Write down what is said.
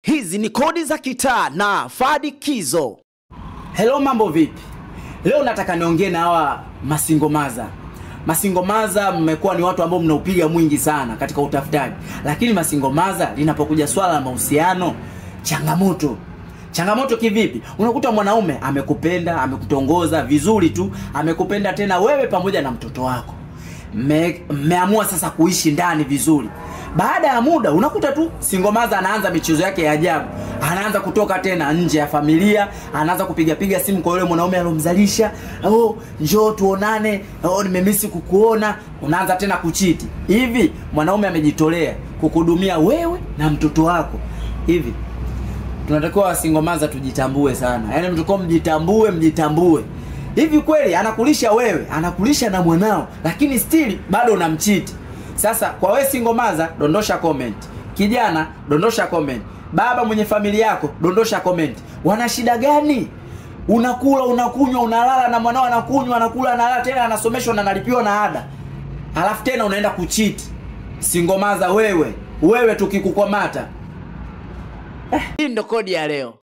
Hizi ni kodi za kitaa na Fadi Kizo. Hello, mambo vipi? Leo nataka niongee na hawa masingomaza. Masingomaza mmekuwa ni watu ambao mnaupiga mwingi sana katika utafutaji. Lakini masingomaza linapokuja swala la mahusiano, changamoto. Changamoto kivipi? Unakuta mwanaume amekupenda, amekutongoza vizuri tu, amekupenda tena wewe pamoja na mtoto wako. Mmeamua sasa kuishi ndani vizuri. Baada ya muda unakuta tu singomaza anaanza michezo yake ya ajabu. Anaanza kutoka tena nje ya familia, anaanza kupiga piga simu kwa yule mwanaume alomzalisha. Oh, njoo tuonane, oh nimemisi kukuona. Unaanza tena kuchiti. Hivi mwanaume amejitolea kukuhudumia wewe na mtoto wako. Hivi tunatakiwa singomaza tujitambue sana. Yaani mtakuwa mjitambue, mjitambue. Hivi kweli anakulisha wewe, anakulisha na mwanao, lakini still bado unamchiti. Sasa kwa wewe singomaza, dondosha comment. Kijana, dondosha comment. Baba mwenye familia yako, dondosha comment. Wana shida gani? Unakula, unakunywa, unalala na mwanao anakunywa, anakula, analala tena anasomeshwa na analipiwa na ada. Halafu tena unaenda kuchiti. Singomaza wewe, wewe tukikukamata. Hii ndo kodi ya leo.